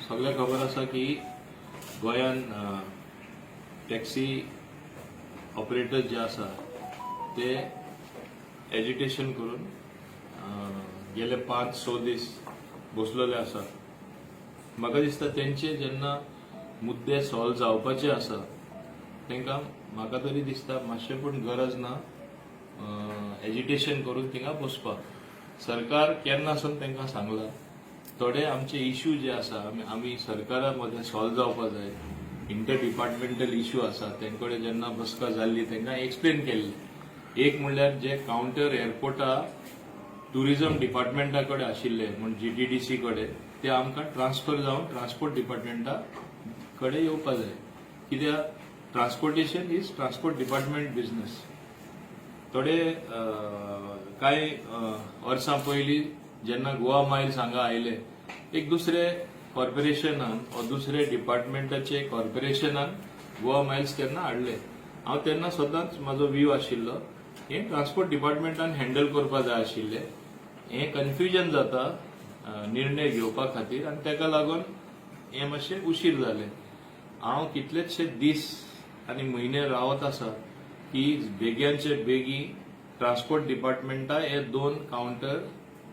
सगळ्यांक खबर आसा की गोंयान टॅक्सी ऑपरेटर्स जे आसा ते एजिटेशन करून गेले 5-6 दीस बसलेले आसा. म्हाका दिसता तेंचे जेन्ना मुद्दे सॉल्व जावपाचे आसा, तांकां म्हाका तरी दिसता मातशें पूण गरज ना एजिटेशन करून थिंगा बसपाक. सरकार केन्ना सावन तांकां सांगलां, थोडे आमचे इश्यू जे आसा आमी सरकारा मदें सॉल्व जावपा जाय. इंटर डिपार्टमेंटल इश्यू आसा. तेंचे कडेन जेन्ना बसका जाल्ली, तांकां एक्सप्लेन केल्लें. एक म्हणल्यार जे कावंटर एअरपोर्टा टुरिझम डिपार्टमेंटा कडेन आशिल्ले म्हूण जीटीडीसी कडेन, ते आमकां ट्रान्सफर जावन ट्रान्सपोर्ट डिपार्टमेंटा कडेन येवपा जाय, कित्याक transportation is transport department business. थोडे कांय वर्सां पयलीं जेन्ना गोवा मायल्स हांगा आयले, एक दुसरे कॉर्पोरेशनान वा दुसरे डिपार्टमेंटाचे कॉर्पोरेशनान गोवा मायल्स तेन्ना हाडले. हांव तेन्ना सदांच म्हाजो व्यू आशिल्लो, हें ट्रान्सपोर्ट डिपार्टमेंटान हँडल करपा जाय आशिल्लें. हें कन्फ्युजन जाता निर्णय घेवपा खातीर आनी ताका लागून हें मातशें उशीर जालें. हांव कितलेचशे दीस आनी म्हयने रावत आसा की बेग्यांचे बेगी ट्रान्सपोर्ट डिपार्टमेंटा हे दोन कावंटर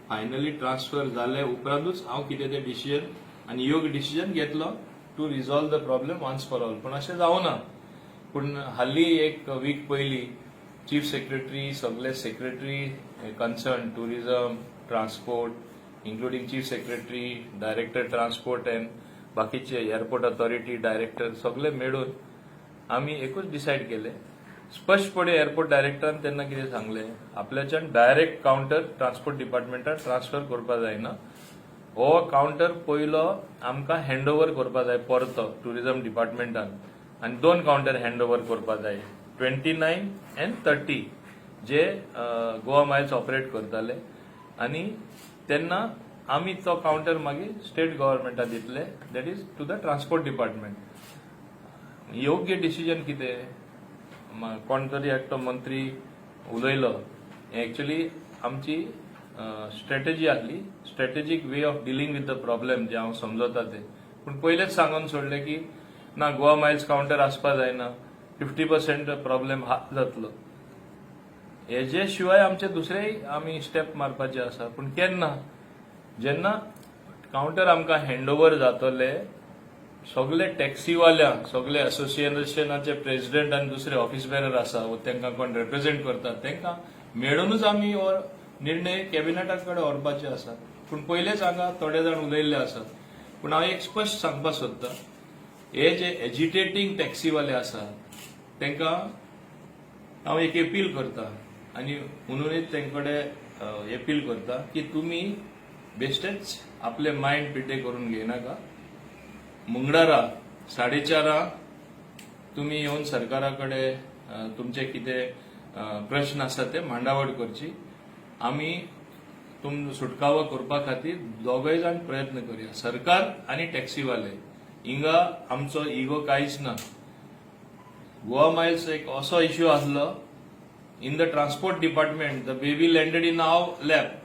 फायनली ट्रान्सफर जाले उपरांतूच हांव कितें तें डिसिजन आनी योग्य डिसिजन घेतलो to resolve the problem once for all. पूण अशें जावना. पूण हाली एक वीक पयलीं चीफ सेक्रेटरी, सगळे secretary concern tourism, transport, including chief secretary, director transport and बाकीचे एअरपोर्ट अथॉरिटी डायरेक्टर, सगळे मेळून आमी एकूच डिसायड केले स्पश्टपणे. एअरपोर्ट डायरेक्टरान तेन्ना कितें सांगलें, आपल्याच्यान डायरेक्ट कावंटर ट्रान्सपोर्ट डिपार्टमेंटान ट्रान्सफर करपा जायना, हो कावंटर पयलो आमकां हँड ओवर करपा जाय परतो टुरिझम डिपार्टमेंटान आनी दोन कावंटर हँड ओवर करपा जाय, 29 and 30, J Goa Miles operate करताले. आनी तेन्ना आमी तो कावंटर मागीर स्टेट गव्हर्मेंटाक दितले, that is to the transport department. योग्य डिसिजन कितें? कोण तरी एकटो मंत्री उलयलो. एक्चुअली आमची स्ट्रेटजी आहली, strategic way of dealing with the problem जे हांव समजता ते. पूण पयलेच सांगून सोडले की ना, गोवा मायल्स कावंटर आसपा जायना, 50% प्रॉब्लेम जातलो. हेजे शिवाय आमचे दुसरेय आमी स्टेप मारपाचे आसा. पूण केन्ना? जेन्ना कावंटर आमकां हँड ओवर जातले, सगळे टॅक्सीवाल्यांक, सगळे असोसिएशनाचे प्रेसिडेंट आनी दुसरे ऑफिस बेरर आसा वो तांकां कोण रिप्रेझेंट करतात, तांकां मेळुनूच आमी हो निर्णय कॅबिनेटा कडेन व्हरपाचे आसा. पूण पयलेच हांगा थोडे जाण उलयल्ले आसात. पूण हांव एक स्पश्ट सांगपाक सोदतां, हे जे एजिटेटींग टॅक्सीवाले आसा, तांकां हांव एक अपील करता आनी म्हणूनच तांचे कडेन अपील करता की तुमी बेश्टेच आपले मायंड पिड्डे करून घेयनाका. मंगळारा 4:30 तुमी येवन सरकारा कडेन तुमचे कितें प्रश्न आसा ते मांडावळ करची. आमी तुम सुटकावो करपा खातीर दोगय जाण प्रयत्न करुया, सरकार आनी टॅक्सीवाले. हिंगा आमचो इगो कांयच ना. गोवा मायल्स एक असो इश्यू आसलो in the transport department, the baby landed in our lap.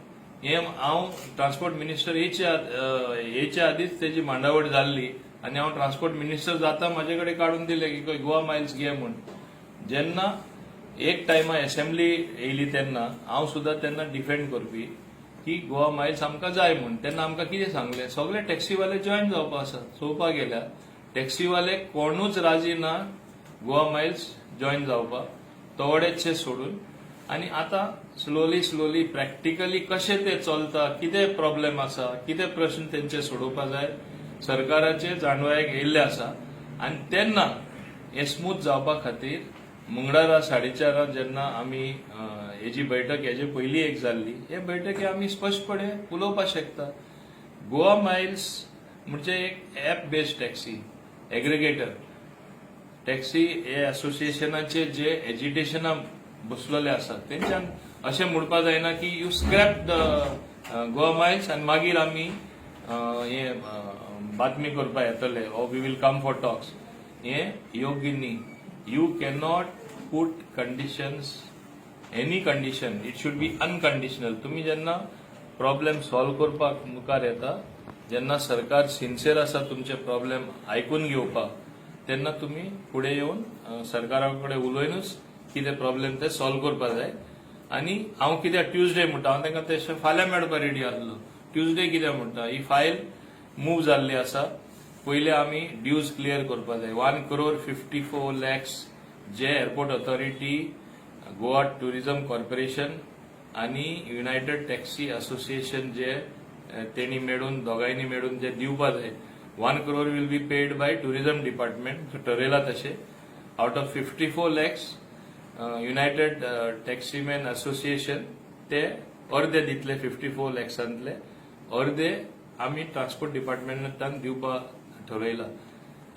हे हांव ट्रान्सपोर्ट मिनिस्टर येच्या आदींच तेजी मांडावळ जाल्ली आनी हांव ट्रान्सपोर्ट मिनिस्टर जाता म्हाजे कडेन काडून दिले की गोवा मायल्स घे म्हूण. जेन्ना एक टायमा असेंब्ली येयली, तेन्ना हांव सुद्दां तेन्ना डिफेंड करपी की गोवा मायल्स आमकां जाय म्हूण. तेन्ना आमकां कितें सांगलें, सगळे टॅक्सीवाले जॉयन जावपा आसा. चोवपाक गेल्यार टॅक्सीवाले कोणूच राजी ना गोवा मायल्स जॉयन जावपाक, थोडेचशे सोडून. आनी आतां स्लोली स्लोली प्रॅक्टिकली कशें ते चलता, कितें प्रॉब्लेम आसा, कितें प्रश्न तेंचे सोडोवपा जाय, सरकाराचे जाणवायेक येयल्ले आसा. आनी तेन्ना हें स्मूथ जावपा खातीर मंगळारा 4:30 जेन्ना आमी हेजी बैठक, हेजे पयलीं एक जाल्ली, हे बैठके आमी स्पश्टपणे उलोवपाक शकता. गोवा मायल्स म्हणजे एक app based taxi aggregator. Taxi हे असोसिएशनाचे जे एजिटेशना बसलेले आसात, तेंच्यान अशें म्हणपा जायना की you scrap the Goa Miles आनी मागीर आमी हे बातमी करपा येतले or we will come for talks. हे योग्य न्ही. You cannot put conditions, any condition, it should be unconditional. तुम्ही जेन्ना प्रॉब्लेम सॉल्व करपाक मुखार येता, जेन्ना सरकार सिन्सियर आसा तुमचे प्रॉब्लेम आयकून घेवपाक, तेन्ना तुमी फुडें येवन सरकारा कडेन उलोवनूच कितें प्रॉब्लेम ते सॉल्व करपाक जाय. आनी हांव कित्याक ट्युजडे म्हणटा, हांव तांकां तशें फाल्यां मेळपाक रेडी आसलो. ट्युजडे कित्याक म्हणटा, ही फायल मूव जाल्ली आसा. पयले आमी ड्यूज क्लियर करपाक जाय. 1 करोड 54 लॅक्स जे airport authority, Goa tourism corporation आनी युनायटेड टॅक्सी असोसिएशन जे तेणी मेळून, दोगांयनी मेळून जे दिवपा जाय, 1 crore will be paid by tourism department, ठरयला तशें. Out of 54 lakhs, United Taximan Association ते अर्दे दितले. 54 लॅक्सांतले अर्दे आमी ट्रान्सपोर्ट डिपार्टमेंटान दिवपाक ठरयला.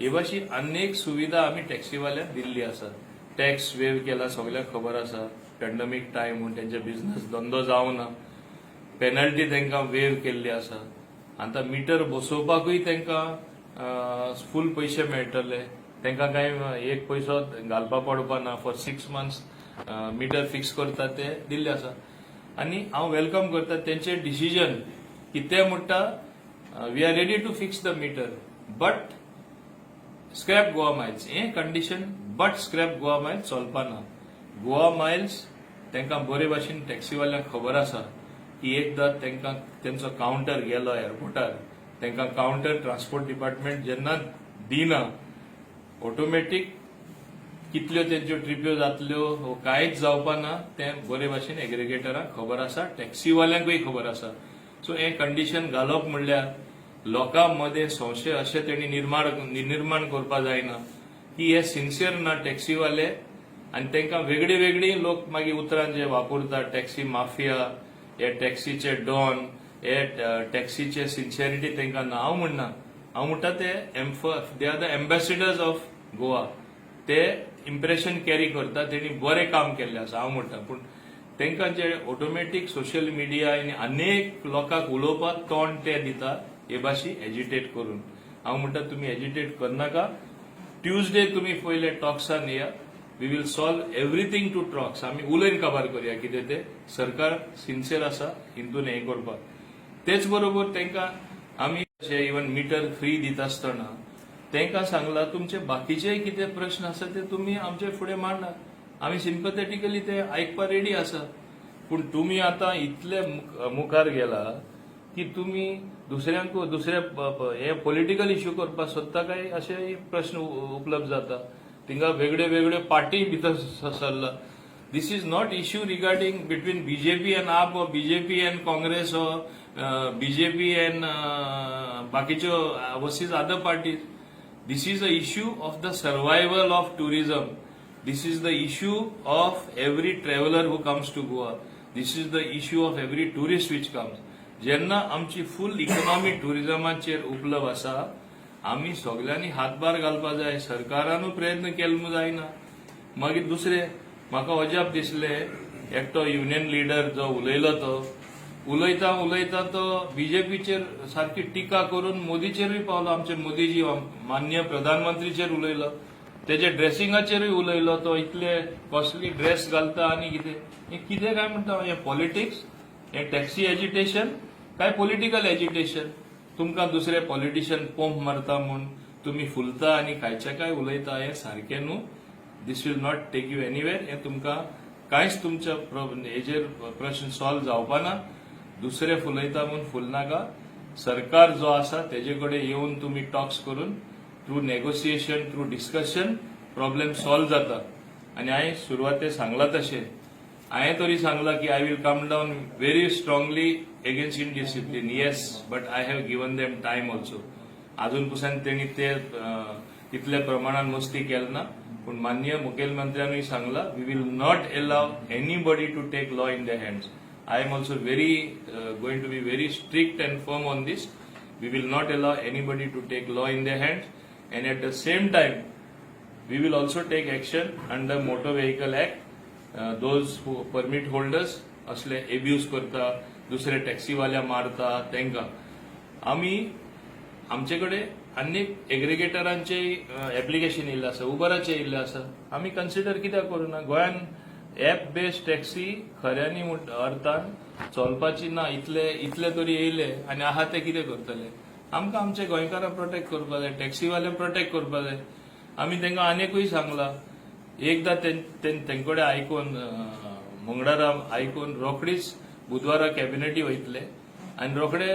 हे भाशेन अनेक सुविधा आमी टॅक्सीवाल्यांक दिल्ली आसा. टॅक्स वेव केला, सगल्यांक खबर आसा. पॅन्डमीक टायम म्हूण तेंचे बिझनस धंदो जावना, पेनल्टी तांकां वेव केल्ली आसा. आतां मिटर बसोवपाकूय तांकां फूल पयशे मेळटले. तांकां कांय एक पयसो घालपा पडपा ना. फॉर 6 मंथ्स मिटर फिक्स करता ते दिल्ले आसा. आनी हांव welcome करता तेंचे डिसिजन की ते म्हणटा, "We are ready to fix the meter, but scrap Goa Miles." हे condition, but scrap Goa miles चलपाना. गोवा मायल्स तांकां बरे भाशेन टॅक्सीवाल्यांक खबर आसा की एकदां तांकां तेंचो कावंटर गेलो एअरपोर्टार, तांकां कावंटर ट्रान्सपोर्ट डिपार्टमेंट जेन्ना दिना, ऑटोमॅटीक कितल्यो तेंच्यो ट्रिप्यो जातल्यो हो कांयच जावपा ना. तें बरे भाशेन एग्रिगेटरांक खबर आसा, टॅक्सीवाल्यांकूय खबर आसा. सो हें कंडिशन घालप म्हणल्यार लोकां मदें संशय अशें तेणी निर्माण निर्माण करपा जायना की हे सिन्सियर ना टॅक्सीवाले. आनी तांकां वेगळी वेगळी लोक मागीर उतरां जे वापरतात, टॅक्सी माफिया, हे टॅक्सीचे डॉन, हे टॅक्सीचे सिन्सियरिटी तांकां ना. हांव म्हणना, हांव म्हणटा ते they are the ambassadors of Goa. ते इम्प्रेशन कॅरी करता. तेणी बरें काम केल्लें आसा हांव म्हणटा. पूण तांकां जे ऑटोमॅटीक सोशल मिडिया आनी अनेक लोकांक उलोवपाक तोंड ते दिता हे भाशी एजिटेट करून. हांव म्हणटा, तुमी एजिटेट करनाका. ट्युजडे तुमी पयले टॉक्सान या. We will solve everything through talks. आमी उलयन काबार करया कितें ते. सरकार सिन्सियर आसा हितून हें करपाक. तेच बरोबर तांकां आमी इवन मिटर फ्री दिता आसतना तांकां सांगला, तुमचे बाकीचेय कितें प्रश्न आसा ते तुमी आमचे फुडें मांडा. आमी सिम्पथेटिकली ते आयकपाक रेडी आसा. पूण तुमी आतां इतले मुखार गेला की तुमी दुसऱ्यांक दुसरे हे पॉलिटिकल इश्यू करपाक सोदता काय, अशे प्रश्न उपलब्ध जाता. थिंगा वेगळे वेगळे पार्टी भितर सरला. This is not issue regarding between BJP and AAP or BJP and Congress or BJP and बाकीच्यो versus other parties. This is a issue of the survival of tourism. This is the issue of every traveller who comes to Goa. This is the issue of every tourist which comes. जेन्ना आमची फूल economy टुरिझमाचेर उपलब्ध आसा, आमी सगल्यांनी हातभार घालपा जाय. सरकारानूय प्रयत्न केले म्हूण जायना. मागीर दुसरें म्हाका अजाप दिसलें, एकटो युनियन लिडर जो उलयलो, तो उलयता उलयता तो बीजेपीचेर सारकी टिका करून मोदीचेरूय पावलो. आमचे मोदीजी, माननीय प्रधानमंत्रीचेर उलयलो, तेजे ड्रेसिंगाचेरूय उलयलो. तो इतले कॉस्टली ड्रेस घालता आनी कितें हें कितें काय म्हणटा. हें पॉलिटिक्स, हें टॅक्सी एजिटेशन काय पॉलिटिकल एजिटेशन? तुमकां दुसरे पॉलिटिशियन पंप मारता म्हूण तुमी फुलता आनी कांयचे काय उलयता. हें सारकें न्हू. This will not take you anywhere. हें तुमकां कांयच तुमच्या हेजेर प्रश्न सॉल्व जावपा ना. दुसरे फुलयता म्हूण फुलनाका. सरकार जो आसा तेजे कडेन येवन तुमी टॉक्स करून, through negotiation, through discussion problem solve जाता. आनी हांवें सुरवाते सांगलां तशें, हांवें तरी सांगलां की I will come down very strongly against indiscipline, yes, but I have given them time also. अजून पसून तेणी ते तितल्या प्रमाणान मस्ती केली ना. पूण माननीय मुखेलमंत्र्यानूय सांगला, we will not allow anybody to take law in the hands. I am also very going to be very strict and firm on this. We will not allow anybody to take law in their hands, and at the same time we will also take action under Motor Vehicle Act, those who permit holders असले abuse करता, दुसरे टॅक्सीवाल्या मारता, तांकां आमी आमचे कडेन आनीक एग्रिगेटरांचे application येयल्लें आसा, उबराचे येयल्लें आसा. आमी कन्सिडर कित्याक करूना? गोंयान एप बेस्ड टॅक्सी खऱ्यांनी अर्थान चलपाची ना. इतले इतले तरी येयले आनी आहा ते कितें करतले? आमकां आमच्या गोंयकारांक प्रोटेक्ट करपा जाय, टॅक्सीवाल्यांक प्रोटेक्ट करपा जाय. आमी तांकां आनिकूय सांगला एकदां, तेंचे कडेन आयकून, मंगळारा आयकून रोखडीच बुधवारा कॅबिनेटी वयतले आनी रोखडे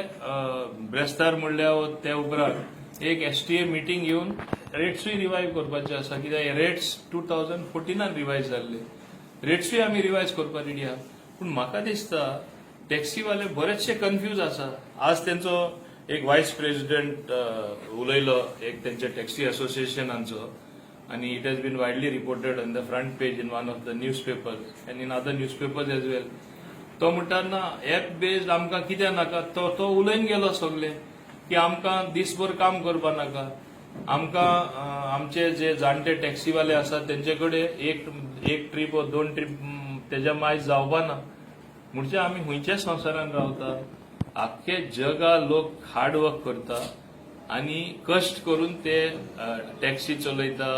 ब्रेस्तार म्हणल्यार ते उपरांत एक एसटीए मिटींग घेवन रेट्सूय रिवायव करपाचे आसा, कित्याक रेट्स 2014नान रिवायज जाल्ले. रेट्सूय आमी रिवायज करपाक रेडी आहा. पूण म्हाका दिसता टॅक्सीवाले बरेचशे कन्फ्यूज आसा. आज तेंचो एक वायस प्रेसिडेंट उलयलो एक तेंच्या टॅक्सी असोसिएशनाचो आनी it has been widely reported on the front page in one of the newspaper and in other newspapers as well. तो म्हणटा, ना, एप बेस्ड आमकां कित्याक नाका. तो तो उलयन गेलो सगळे की आमकां दीसभर काम करपा नाका, आमकां आमचे जे जाणटे टॅक्सीवाले आसात तेंचे कडेन एक एक ट्रीप वा दोन ट्रीप तेज्या मायज जावपा ना. म्हणजे आमी खंयच्या संवसारान रावता? आख्खे जगा लोक हार्ड वर्क करता आनी कश्ट करून ते टॅक्सी चलयता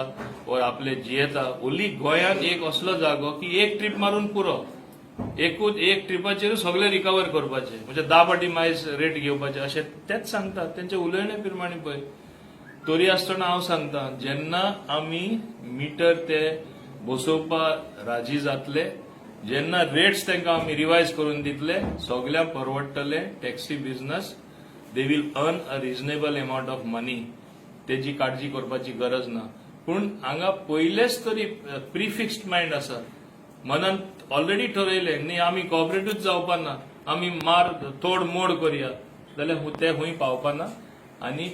वा आपले जियेता. ओन्ली गोंयांत एक असलो जागो की एक ट्रीप मारून पुरो, एकूच एक ट्रिपाचेर सगळे रिकवर करपाचे, म्हणजे 10 फाटी मायज रेट घेवपाचे अशें तेच सांगतात तेंचे उलयणे प्रमाणे पळय. तरी आसतना हांव सांगता, जेन्ना आमी मिटर ते बसोवपाक राजी जातले, जेन्ना रेट्स तांकां आमी रिवायज करून दितले, सगल्यांक परवडटले taxi business. They will earn a reasonable amount of money. तेजी काळजी करपाची गरज ना. पूण हांगा पयलेच तरी प्रिफिक्स्ड मायंड आसा, मनांत ऑलरेडी ठरयलें न्ही, आमी कॉपरेटूच जावपा ना, आमी मार तोड मोड करया, जाल्यार ते खंय पावपा ना आनी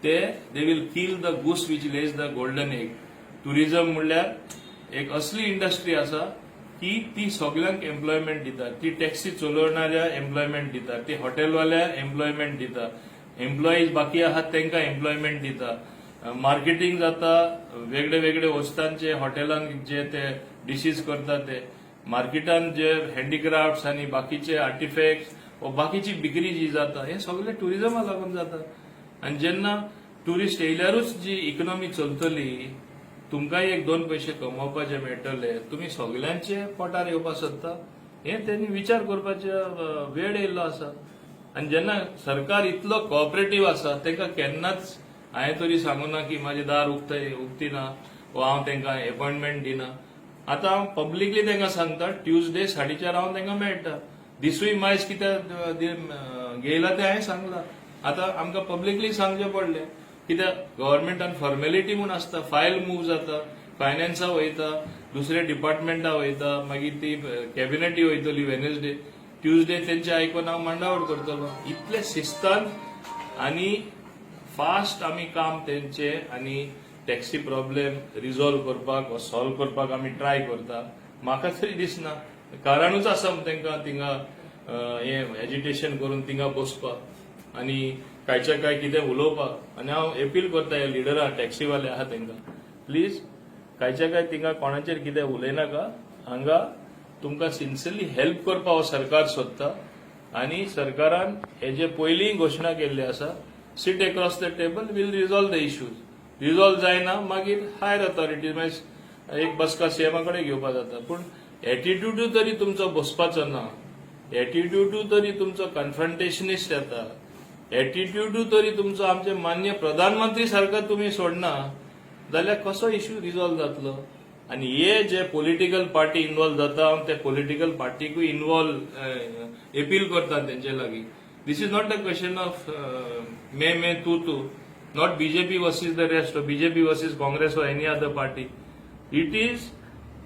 ते they will kill the goose which lays the golden egg. Tourism म्हणल्यार एक असली इंडस्ट्री आसा की ती सगल्यांक एम्प्लॉयमेंट दिता. ती टॅक्सी चलोवणाऱ्या एम्प्लॉयमेंट दिता, ती हॉटेलवाल्या एम्प्लॉयमेंट दिता, एम्प्लॉईज बाकी आहात तांकां एम्प्लॉयमेंट दिता, मार्केटिंग जाता, वेगळे वेगळे वस्तांचे हॉटेलान जे ते डिशीज करता, ते मार्केटान जे हँडिक्राफ्ट्स आनी बाकीचे आर्टिफॅक्ट्स वा बाकीची बिक्री जी जाता, हे सगळे टुरिझमा लागून जाता. आनी जेन्ना ट्युरिस्ट येयल्यारूच जी इकॉनॉमी चलतली, तुमकांय एक दोन पयशे कमोवपाचे मेळटले, तुमी सगल्यांचे पोटार येवपाक सोदता, हे तेणी विचार करपाचे वेळ येयल्लो आसा. आनी जेन्ना सरकार इतलो कॉपरेटीव आसा, तांकां केन्नाच हांवें तरी सांगूना की म्हाजें दार उक्ते उक्ती ना वा हांव तांकां एपॉयंटमेंट दिना. आतां हांव पब्लिकली तांकां सांगता, ट्युजडे 4:30 हांव तांकां मेळटा. दिसूय मायज कित्याक घेयला तें हांवें सांगलां. आतां आमकां पब्लिकली सांगचें पडलें, कित्याक गव्हर्मेंटान फॉर्मेलिटी म्हूण आसता. फायल मूव जाता, फायनान्सा वयता, दुसऱ्या डिपार्टमेंटा वयता, मागीर ती कॅबिनेटी वयतली वेनसडे. ट्युजडे तेंचे आयकून हांव मांडावळ करतलो. इतले शिस्तान आनी फास्ट आमी काम तेंचे आनी टॅक्सी प्रॉब्लेम रिझॉल्व करपाक वा सॉल्व करपाक आमी ट्राय करता. म्हाका तरी दिसना कारणूच आसा तांकां थिंगा हें एजिटेशन करून थिंगा बसपाक आनी कायच्या काय कितें उलोवपाक. आनी हांव एपील करता ह्या लिडरां टॅक्सीवाले आहा तांकां, प्लीज कायच्या काय थिंगा कोणाचेर कितें उलयनाका. हांगा तुमकां सिन्सियरली हेल्प करपाक हो सरकार सोदता आनी सरकारान हेजे पयलीं घोशणा केल्ली आसा, sit across the table, we'll resolve the issues. Resolve जायना मागीर हायर अथॉरिटी, मागीर एक बसका सीएमा कडेन घेवपा जाता. पूण एटिट्यूडूय तरी तुमचो बसपाचो ना, एटिट्यूडूय तरी तुमचो कन्फ्रंटेशनिस्ट येता, एटिट्यूडूय तरी तुमचो आमचे मान्य प्रधानमंत्री सारको तुमी सोडना जाल्यार कसो इश्यू रिझॉल्व जातलो? आनी हे जे पॉलिटिकल पार्टी इन्वॉल्व जाता, हांव ते पॉलिटिकल पार्टीकूय इन्वॉल्व एपील करता तेंचे लागीं. This is not a question of मैं मैं तू तू, not BJP versus the rest, BJP versus Congress or any other party. It is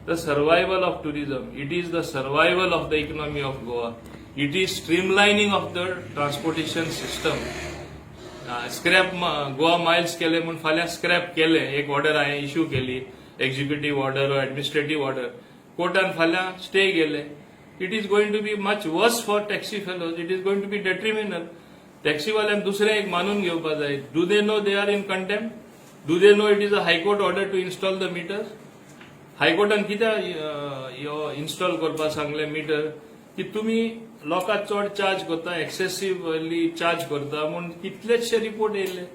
the survival of tourism. It is the survival of the economy of Goa. It is streamlining of the transportation system. Scrap Goa miles केले म्हूण फाल्यां scrap केले, एक order हांवें issue केली, executive order वा administrative order, कोर्टान फाल्यां stay गेले, it is going to be much worse for taxi fellows. It is going to be detrimental. टॅक्सीवाल्यांक दुसरें एक मानून घेवपा जाय. Do they know they are in contempt? Do they know it is a High Court order to install the meters? हायकोर्टान कित्याक install करपाक सांगलें metre, की तुमी लोकांक चड चार्ज करता, एक्सेसिवली चार्ज करता म्हूण कितलेशे रिपोर्ट येयले,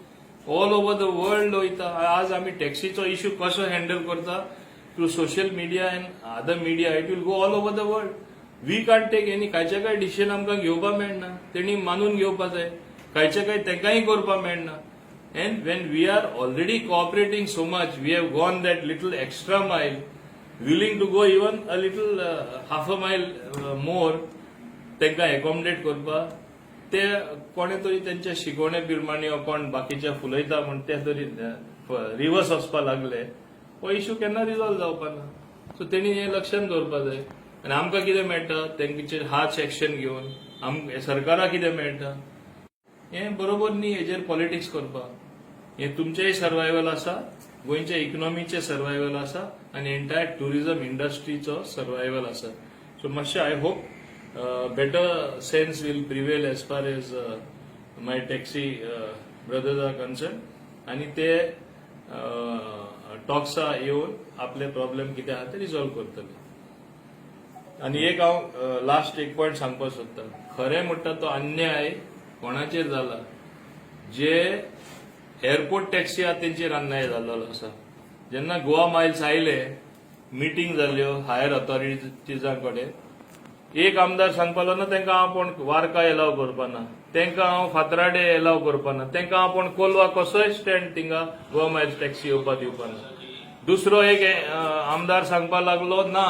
ऑल ओवर the world वयता. आज आमी टॅक्सीचो इश्यू कसो हँडल करता through social media and other media, it will go all over the world. We can't take any कायच्या काय डिसिजन आमकां घेवपाक मेळना. तेणी मानून घेवपा जाय. कांयचे काय तांकांय करपाक मेळना. And when we are already cooperating so much, we have gone that little extra mile, willing to go even a little half a mile more तांकां एकोमोडेट करपाक. ते कोणे तरी तेंच्या शिकवणे प्रमाणे वा कोण बाकीचे फुलयता म्हण ते तरी रिवर्स वचपाक लागले. हो इशू केन्ना रिजॉल्व जावपा ना. सो तेणी हें लक्षात दवरपा जाय. आनी आमकां कितें मेळटा तेंचेर हार्श एक्शन घेवन आम सरकाराक कितें मेळटा? हें बरोबर न्ही हेजेर पॉलिटिक्स करपाक. हें तुमचेंय सर्वायवल आसा, गोंयच्या इकॉनॉमीचें सर्वायवल आसा आनी एंटायर ट्युरिझम इंडस्ट्रीचो सर्वायवल आसा. सो मातशें I hope better sense will prevail as far as my taxi brothers are concerned आनी ते टॉक्सा येवन आपले प्रॉब्लेम कितें आहा ते रिजॉल्व करतले. आनी एक हांव लास्ट एक पॉयंट सांगपाक सोदता. खरें म्हणटा तो अन्याय कोणाचेर जाला? जे एअरपोर्ट टॅक्सी आहा तेंचेर अन्याय जाल्लो आसा. जेन्ना गोवा मायल्स आयले, मिटींग जाल्यो हायर ऑथॉरिटीजां कडेन. एक आमदार सांगपाक लागलो, तांकां हांव कोण वार्का एलाव करपाना, तांकां हांव फातराडे एलाव करपाना, तांकां हांव कोण कोलवा कसोय स्टँड थिंगा गोवा मायल्स टॅक्सी येवपाक दिवपाना. दुसरो एक आमदार सांगपाक लागलो, ना,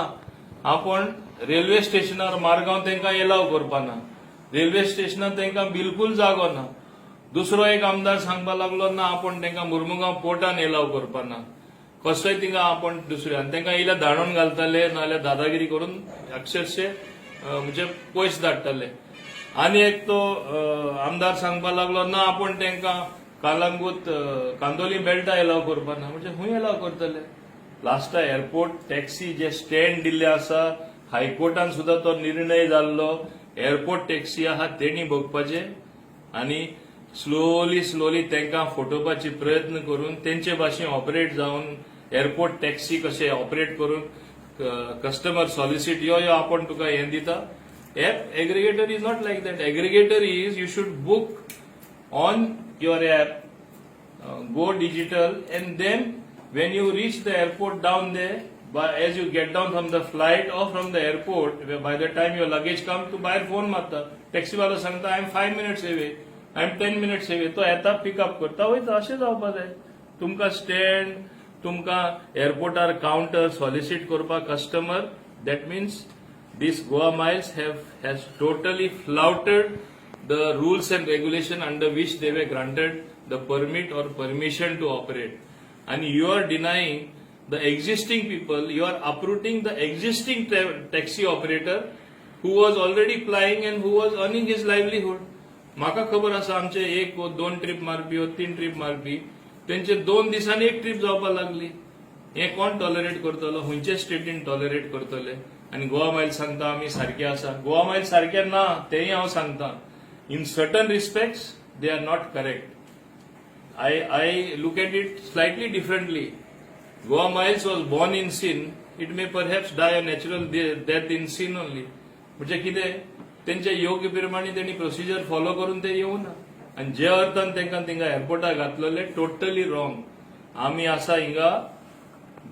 आपूण रेल्वे स्टेशनार मारगांव तांकां एलाव करपाना, रेल्वे स्टेशनार तांकां बिलकुल जागो ना. दुसरो एक आमदार सांगपाक लागलो, ना, आपूण तांकां मुर्मुगांव पोर्टान एलाव करपाना, कसोय थिंगा आपण दुसरे. आनी तांकां इल्ले धाडून घालताले, नाजाल्यार दादागिरी करून अक्षरशे म्हणजे पयस धाडटाले. आनी एक तो आमदार सांगपाक लागलो, ना, आपूण तांकां कालांगूत कांदोली बेल्टा एलाव करपाना. म्हणजे खंय एलाव करतले? लास्टा एअरपोर्ट टॅक्सी जे स्टँड दिल्ले आसा, हायकोर्टान सुद्दां तो निर्णय जाल्लो, एअरपोर्ट टॅक्सी आहा तेणी भोगपाचे. आनी स्लोली स्लोली तांकां फटोवपाचे प्रयत्न करून तेंचे भाशेन ऑपरेट जावन एअरपोर्ट टॅक्सी कशे ऑपरेट करून कस्टमर सॉलिसिट, यो यो, आपण तुका हें दिता. App aggregator is not like that. Aggregator is you should book on your app, go digital, and then when you reach the airport down there, as you get down from the flight or from the airport, where by the time your luggage come, तू भायर phone मारता, टॅक्सीवालो सांगता, "I am 5 minutes away, I am 10 minutes away." तो येता, pickup करता, वयता. अशें जावपा जाय. तुमकां स्टँड, तुमकां एअरपोर्टार कावंटर सॉलिसीट करपाक customer, that means this Goa Miles have has totally flouted the rules and regulation under which they were granted the permit or permission to operate. And you are denying the existing people, you are uprooting the existing taxi operator who was already plying and who was earning his livelihood. म्हाका खबर आसा, आमचे एक वो दोन trip मारपी वो तीन ट्रीप मारपी, तेंचे 2 दिसांनी एक ट्रीप जावपाक लागली. हें कोण टॉलरेट करतलो? खंयचे स्टेटीन टॉलरेट करतले? आनी गोवा मायल सांगता आमी सारके आसा. गोवा मायल सारके ना तेंय हांव सांगता. In certain respects they are not correct. I look at it slightly differently. Goa Miles was born in sin. It may perhaps die a natural death in sin only. म्हणजे कितें, तेंच्या योग्य प्रमाणे तेणी प्रोसिजर फॉलो करून ते येवना आनी जे अर्थान तांकां थिंगा एअरपोर्टार घातलेले, टोटली रॉंग. आमी आसा हिंगा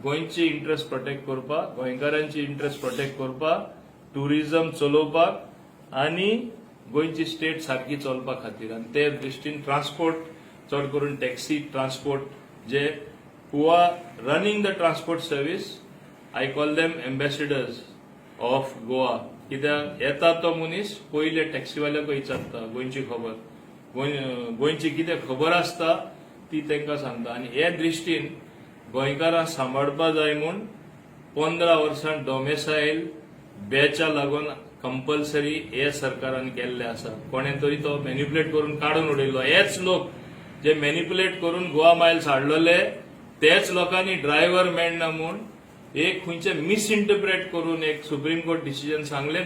गोंयची इंट्रस्ट प्रोटेक्ट करपाक, गोंयकारांची इंट्रस्ट प्रोटेक्ट करपाक, टुरिझम चलोवपाक आनी गोंयची स्टेट सारकी चलपा खातीर. आनी ते दृश्टीन ट्रान्सपोर्ट, चड करून taxi transport J who are running the transport service, I call them ambassadors of Goa. कित्याक येता तो मनीस पयले टॅक्सीवाल्याक विचारता गोंयची खबर, गोंयची कितें खबर आसता ती तांकां सांगता. आनी हे दृश्टीन गोंयकारांक सांबाळपा जाय म्हूण 15 वर्सां डोमेसायल बॅचा लागून कंपल्सरी हे सरकारान केल्ले आसा. कोणें तरी तो मॅनिपुलेट करून काडून उडयलो. हेच लोक जे मॅनिपुलेट करून गोवा मायल्स हाडलेले, तेच लोकांनी ड्रायव्हर मेळना म्हूण एक खंयचे मिसइंटरप्रेट करून एक सुप्रीम कोर्ट डिसिजन सांगले,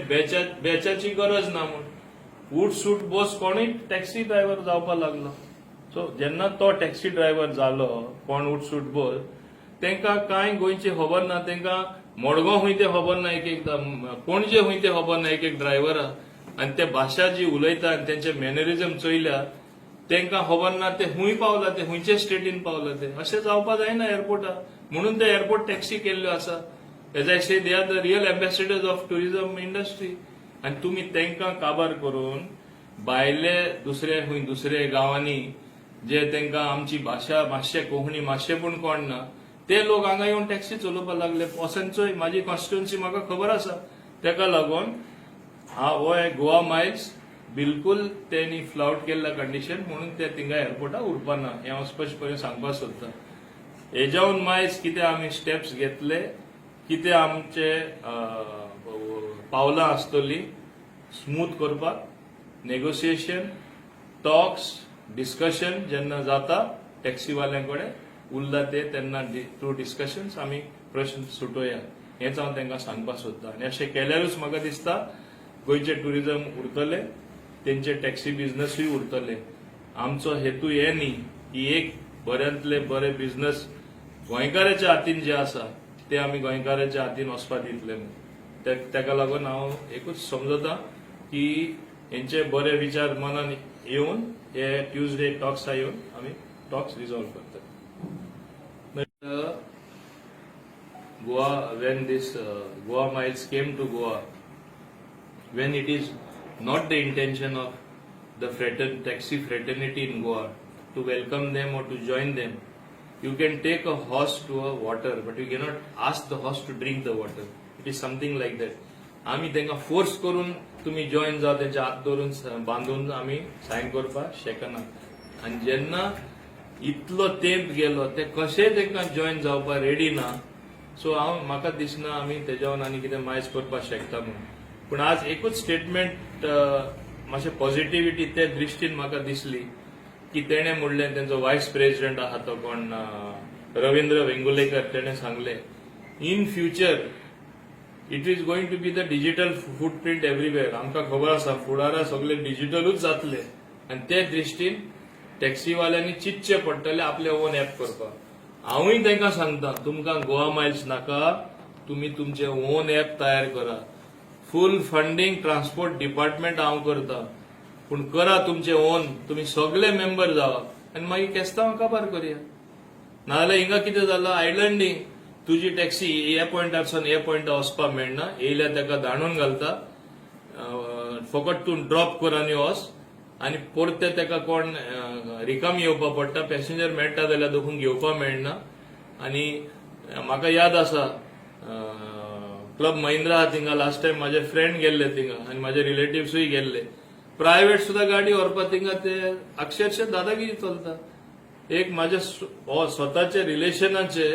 बॅचाची गरज ना म्हूण. उठ सूट बोस कोणूय टॅक्सी ड्रायव्हर जावपाक लागलो. सो जेन्ना तो टॅक्सी ड्रायव्हर जालो कोण उठ सूट बोस, तांकां कांय गोंयची खबर ना. तांकां मडगांव खंय तें खबर ना, एक एकदां पणजे खंय तें खबर ना एक एक ड्रायव्हराक. आनी ते भाशा जी उलयता आनी तेंचे मॅनरिजम चोयल्या, तांकां खबर ना ते खूंय पावला, ते खंयचे स्टेटीन पावला ते. अशें जावपा जायना एअरपोर्टार. म्हणून ते एअरपोर्ट टॅक्सी केल्ल्यो आसा. As I say, they are the real ambassadors of tourism industry. आनी तुमी तांकां काबार करून भायले दुसरे खंय दुसरे गांवांनी जे तांकां आमची भाशा मातशे कोंकणी मातशे पूण कोण ना, ते लोक हांगा येवन टॅक्सी चलोवपाक लागले. असोचोय म्हाजी कॉन्स्टिट्युन्सी म्हाका खबर आसा. तेका लागून हा हो गोवा मायल्स बिलकुल तेणी फ्लावट केल्ल्या कंडिशन, म्हणून ते थिंगा एअरपोर्टार उरपाना हें हांव स्पश्टपणे सांगपाक सोदतां. हेज्याहून मायज कितें आमी स्टेप्स घेतले, कितें आमचे पावलां आसतली स्मूथ करपाक, नेगोसिएशन, टॉक्स, डिस्कशन जेन्ना जाता टॅक्सीवाल्यां कडेन उरला ते तेन्ना थ्रू डिस्कशन्स आमी प्रश्न सुटोवया, हेंच हांव तांकां सांगपाक सोदतां. आनी अशें केल्यारूच म्हाका दिसता गोंयचें टुरिझम उरतलें, तेंचे टॅक्सी बिझनसूय उरतले. आमचो हेतू हे न्ही की एक बऱ्यांतले बरे बिझनस गोंयकाराच्या हातीन जे आसा ते आमी गोंयकाराच्या हातीन वचपा दितले म्हणून. तेका लागून हांव एकूच समजता की हेंचे बरे विचार मनान येवन हे ट्युजडे टॉक्सा येवन आमी टॉक्स रिजॉल्व करतले. Goa, when this Goa Miles came to Goa, when it is not the intention of the taxi fraternity in Goa to welcome them or to join them, you can take a horse to a water, but you cannot ask the horse to drink the water. It is something like that. आमी तांकां force करून तुमी join जाव, तेंच्या हात धरून बांदून आमी सायन करपाक शकना. आनी जेन्ना इतलो तेंप गेलो, ते कशेय तांकां जॉयन जावपाक रेडी ना. सो हांव म्हाका दिसना आमी तेज्यावन आनी कितें मायज करपाक शकता म्हणून. पूण आज एकूच स्टेटमेंट मातशें पॉझिटिव्हिटी ते दृश्टीन म्हाका दिसली की तेणें म्हणलें, तेंचो वायस प्रेसिडेंट आहा तो कोण रवींद्र वेंगुलेकर, तेणें सांगलें, in future it is going to be the digital footprint everywhere. आमकां खबर आसा, फुडारा सगळे डिजिटलूच जातले आनी ते दृश्टीन टॅक्सीवाल्यांनी चिंतचें पडटलें आपले ओन ऍप करपाक. हांवूय तांकां सांगता, तुमकां गोवा मायल्स नाका, तुमी तुमचे ओन ऍप तयार करा. फूल फंडींग ट्रान्सपोर्ट डिपार्टमेंट हांव करता, पूण करा तुमचे ओन. तुमी सगळे मेंबर जावा आनी मागीर केस्तांव काबार करया. नाजाल्यार हिंगा कितें जालां, आयलंडींग तुजी टॅक्सी ह्या पॉयंटारसून ह्या पॉयंटार वचपाक मेळना. येयल्यार ताका दाणून घालता, फकत तूं ड्रॉप कर आनी वच. आनी परते ताका कोण रिकामी येवपा पडटा. पॅसेंजर मेळटा जाल्यार दोखून घेवपाक मेळना. आनी म्हाका याद आसा, क्लब महिंद्रा आहा थिंगा, लास्ट टायम म्हाजे फ्रेंड गेल्ले थिंगा आनी म्हाजे रिलेटिव्सूय गेल्ले. प्रायव्हेट सुद्दां गाडी व्हरपा थिंगा ते अक्षरशः दादागिरी चलता. एक माझ्या स्वताच्या रिलेशनाचे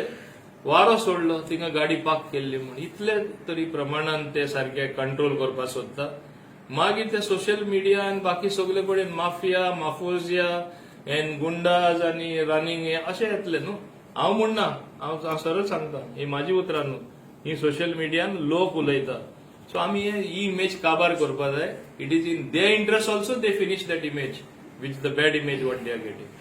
वारो सोडलो थिंगा गाडी पार्क केल्ली म्हूण. इतले तरी प्रमाणान ते सारके कंट्रोल करपाक सोदता. मागीर ते सोशल मिडिया आनी बाकी सगळे कडेन माफिया, माफोजिया एन गुंडाज आनी रनिंग हे अशें येतले न्हू. हांव म्हणना, हांव हांव सरळ सांगता, ही म्हाजी उतरां न्हू, ही सोशल मिडियान लोक उलयता. सो आमी ही इमेज काबार करपा जाय. It is in their interest also they finish that image, which the bad image what they are getting.